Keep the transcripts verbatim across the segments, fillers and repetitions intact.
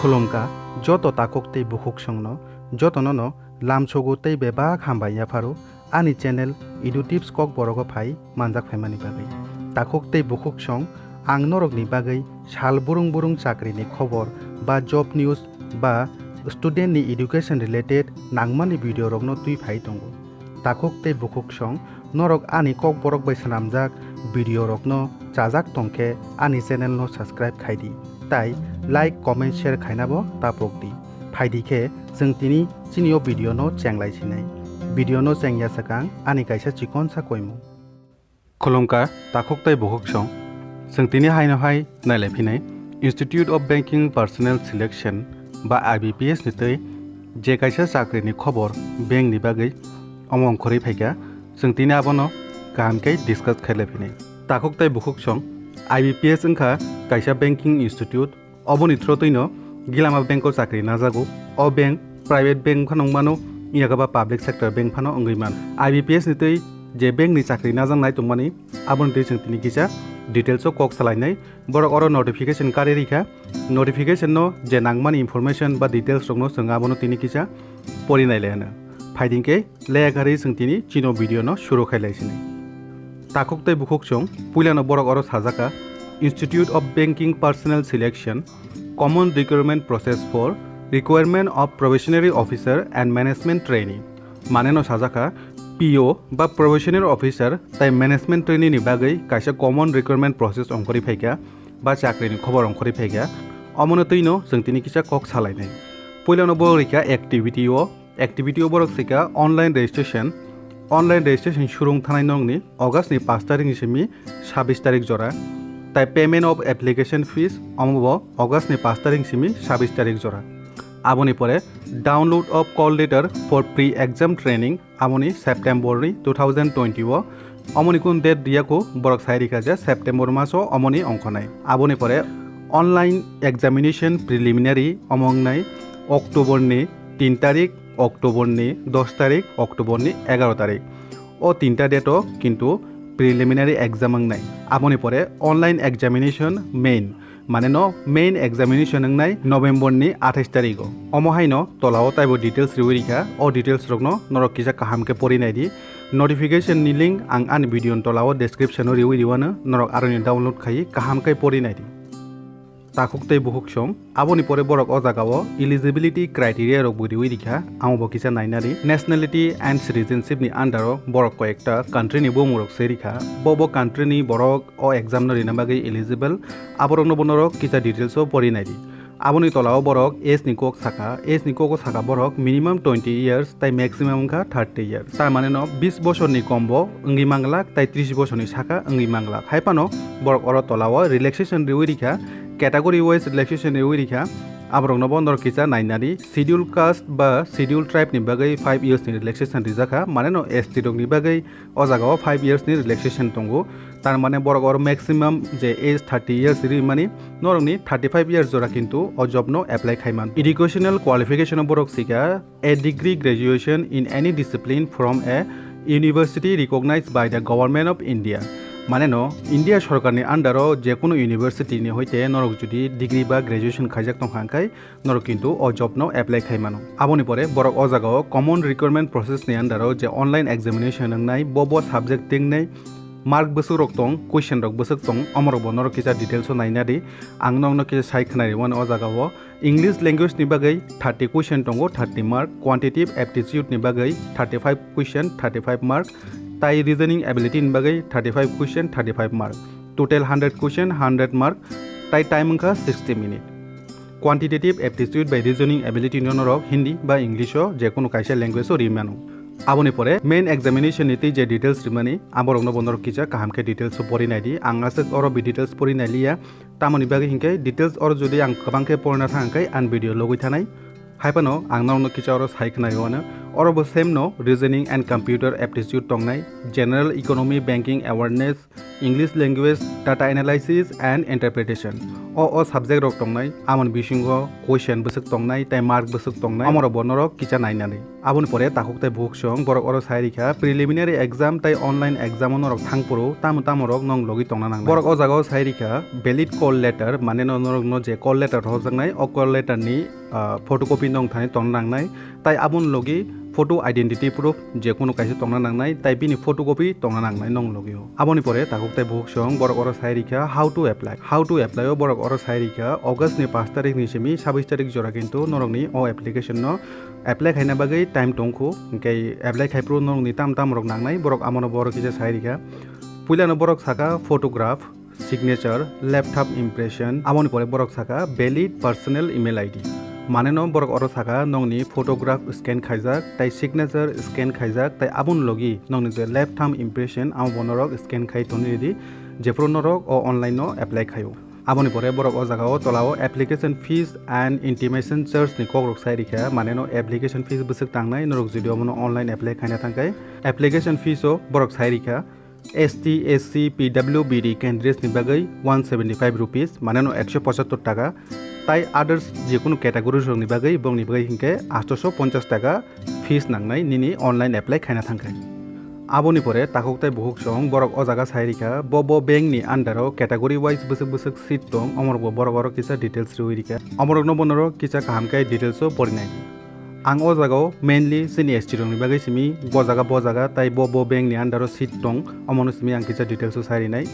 Khulumkha joto takhuk tei bukhuksongno, jotono no lamsogo tei bebak hambai yapharo ani channel Edu Tips Kokborok o phai manjak phaimani bagwi. Takhuk tei bukhuksong, ang norokni bagwi sal burung burung chakrini khobor ba job news ba student ni education related nangmani video rokno twi phai tongo. Takhuk tei bukhuksong, norok ani Kokborok bai swnamjak video rokno chajak tongkhe ani channel no subscribe khaidi, tai like, comment, share khainabo tapokdi. Phaidi khe chwng tini chini o video no chenglai sinai. Video no chengya swkang ani kaisa chikonsa koimung. Khulumkha takhuk tei bukhuksong, chwng tini haino hai nailai phinai Institute of Banking Personnel Selection ba I B P S ni twi je kaisa chakrini khobor bank ni bagwi omo ongkhorwi phaikha, chwng tini abono kaham khe discuss khailai phinai. Takhuk tei bukhuksong, I B P S wngkha kaisa banking institute. Oboni through twino Gilama Bank o chakri najago. O bank private bank phano wngmano, yakaba public sector bank phano wngwi mano. I B P S ni twi je bank ni chakri najaknai tongmani, aboni twi chwng tini kisa details o kok salainai. Borok oro notification kari rikha. Notification no je nangmani information ba details rokno chwng abono tini kisa pori nailai hwno. Phaidi khe leya kari chwng tini chini o video no suru khailai sinai. Takhuk tei bukhuksong, puilano borok oro sajaka Institute of Banking Personnel Selection, Common Recruitment Process for Requirement of Probationary Officer and Management Trainee. Mane no sajaka P O ba Probationary Officer tai Management Trainee ni bagwi kaisa common recruitment process ongkhorwi phaikha ba chakri ni khobor ongkhorwi phaikha. Omono twino chwng tini kisa kok salainai. Puilano borok rikha activity o, activity o borok swikha online registration. Online registration surung thanai nokni August ni pash tarik ni simi sabbish tarik jora. Tai payment of application fees omo bo August ni pash tarik ni simi sabbish tarik jora. Aboni pore download of call letter for pre-exam training, aboni September ni two thousand twenty o. Omoni kun date riya kho, borok sai rikha je September maso omoni ongkhonai. Aboni pore online examination preliminary omo wngnai October ni tin tarik, October ni dos tarik, October ni egaro tarik. O tinta date o kintu preliminary exam wngnai. Aboni pore online examination main, mane no main examination wngnai November ni athais tarik o. Omo haino tola o taibo details riwi rikha, o details rokno norok kisa kaham khe pori naidi. Notification ni link ang ani video ni tola o description o riwi riwano, norok aroni download khai kaham khe pori naidi. Takhuk tei bukhuksong, aboni pore borok o jaga o eligibility criteria rok bo riwi rikha, amo bo kisa nainari. Nationality and citizenship ni under o borok koyekta country ni bumung rok se rikha, bo bo country ni borok o exam no rina bagwi eligible, aborokno bo norok kisa details o pori naidi. Aboni tola o borok age ni kok saka, age ni kok o saka borok minimum twenty years tai maximum wngkha thirty years. Tar mane no bis bosor ni kom bo wngwi manglak tai tris bosor ni saka wngwi manglak. Hai phano borok oro tola o relaxation riwi rikha, category wise relaxation riwi rikha. Aborokno bo norok kisa nainari, schedule caste ba schedule tribe ni bagwi five years ni relaxation rijakha, mane no S T rok ni bagwi o jaga o five years ni relaxation tongo. Tar mane borok oro maximum je age thirty years ri mani, norok ni thirty five years jora kintu o job no apply khai man. Educational qualification o borok sika a degree graduation in any discipline from a university recognized by the Government of India. Mane no India sorkar ni under o je kunu university ni hoite norok jodi degree ba graduation khaijak tong kha, hwnkhe norok kintu o job no apply khai mano. Aboni pore borok o jaga o common recruitment process ni under o je online examination wngnai, bo bo subject tingnai, mark bwswk rok tong, question rok bwswk tong, omorok bo norok kisa details o naina di. Ang nokno kisa sai khwnai rwmani o jaga o. English language ni bagwi thirty question tongo, thirty mark, quantitative aptitude ni bagwi thirty five question, thirty five mark, tai reasoning ability ni bagwi thirty five question, thirty five mark. Total hundred question, hundred mark, tai time wngkha sixty minute. Quantitative aptitude by reasoning ability no norok Hindi ba English o je kunu kaisa language o ri mano. Aboni pore main examination ni twi je details rimani, aborokno bo norok kisa kaham khe details o pori nai di. Ang aswk oro bi details pori nai liya. Tamoni bagwi hinkhe details oro jodi ang kwbang khe porna thang khe ang video logwi thanai. Hai phano ang norokno kisa oro sai khwnai o ano. Oro bo same no reasoning and computer aptitude tongnai, general economy, banking awareness, English language, data analysis and interpretation. O, o subject rok tongnai, amoni bisingo question bwswk tongnai, tai mark bwswk tongnai, amorok bo norok kisa nainani. Aboni pore takhuk tai bukhuk song borok oro sai rikha preliminary exam tai online exam o norok thangphuru tamo tamo rok nong logi tongna nangnai. Borok o jaga o sai rikha valid call letter, mane no norok no je call letter rohorjaknai, o call letter ni, ah, photocopy nong thani tongna nangnai. Tai aboni logi photo identity proof je kunu kaisa tongna nangnai, tai bini photocopy tongna nangnai nong logi o. Aboni pore takhuk tai bukhuk song borok oro sai rikha how to apply. How to apply o borok oro sai rikha August ni pash tarik ni simi sabis tarik jora kintu norok ni o application no apply khaina bagwi time tongkhu, hwnkhe apply khaiphuru norokni tam tam rok nangnai, borok amono borok kisa sai rikha. Puilano borok saka photograph, signature, left thumb impression, aboni pore borok saka valid personal email I D. Mane no borok oro saka nongni photograph scan khaijak, tai signature scan khaijak, tai aboni logi nongni je left thumb impression amo bo norok scan khai toni ridi, jephuru norok o online no apply khaio. Aboni pore borok o jaga o tola o application fees and intimation charge ni kok rok sai rikha, mane no application fees bwswk tangnai norok jodi omono online apply khaina thangkhai. Application fees o borok sai rikha S T, S C, P W B D candidates ni bagwi one seventy five rupees, mane no ekso pochattor taka, tai others jekunu categories rok ni bagwi bongni bagwi hinkhe atso ponchas taka fees nangnai nini online apply khaina thangkhai. Aboni pore takhuk tai bukhuk song borok o jaga sai rikha, bo bo bank ni under o category wise bwswk bwswk seat tong, omorok bo borok oro kisa details riwi rikha. Omorok no bonorok kisa kaham khe details o porinai di. Ang o jaga o mainly chini S T rok ni bagwi simi bo jaga bo jaga tai bo bo bank ni under o seat tong, omono simi ang kisa details o sai rinai.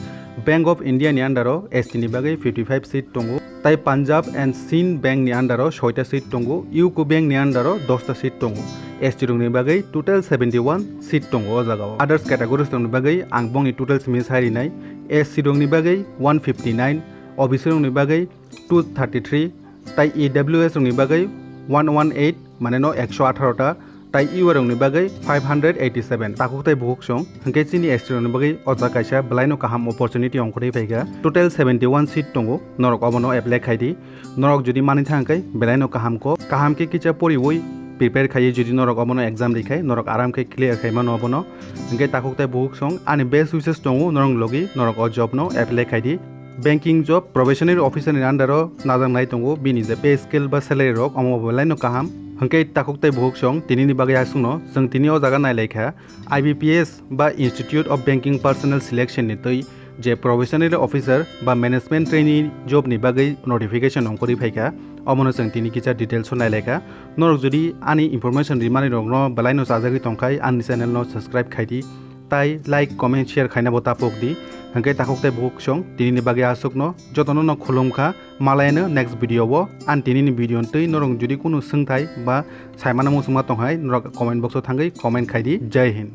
Bank of India ni under o S T ni bagwi fifty five seat tongo. Tai Punjab and Sindh Bank ni under o soita seat tongo, U C O Bank ni under o dosta seat tongo. S T rok ni bagwi total seventy one seat tongo o jaga o. Others categories rok ni bagwi ang bongni total simi sai rinai. S C rok ni bagwi one fifty nine, O B C rok ni bagwi two thirty three, tai E W S rok ni bagwi one one eight, mane no ekso atharo ta, tai U A rok ni bagwi five hundred eighty seven. Takhuk tai bukhuk song, hwnkhe chini S T rok ni bagwi o jaga kaisa belai no kaham opportunity ongkhorwi phaikha. Total seventy one seat tongo, norok obono apply khai di. Norok jodi mani thang khe belai no kaham kok, kaham khe kisa poriwi prepare khaiwi jodi norok obono exam ri khai, norok aram khe clear khai mano obono. Hwnkhe takhuk tai bukhuk song, ani best wishes tongo norok logi, norok o job no apply khai di. Banking job, probationary officer ni under o najak nai tongo, bini je pay scale ba salary rok omo belai no kaham. Hwnkhe takhuk tai bukhuk song, tini ni bagwi aswk no, chwng tini o jaga nai lai kha, I B P S ba Institute of Banking Personnel Selection ni twi je probationary officer ba management trainee job ni bagwi notification ongkhorwi phaikha, omono chwng tini kisa details o nai lai kha. Norok jodi ani information rimani rok no belai no chajagwi tongkhai, ani channel no subscribe khai di. Tai like, comment, share khaina bo ta pok di. Hwnkhe takhuk tai bukhuk song, tini ni bagwi aswk no, jotono no khulum kha, malai no next video o. Ang tini ni video ni twi norok jodi kunu swngthai ba saimano muchungma tonghai, norok comment box o thangwi comment khai di. Jai Hind.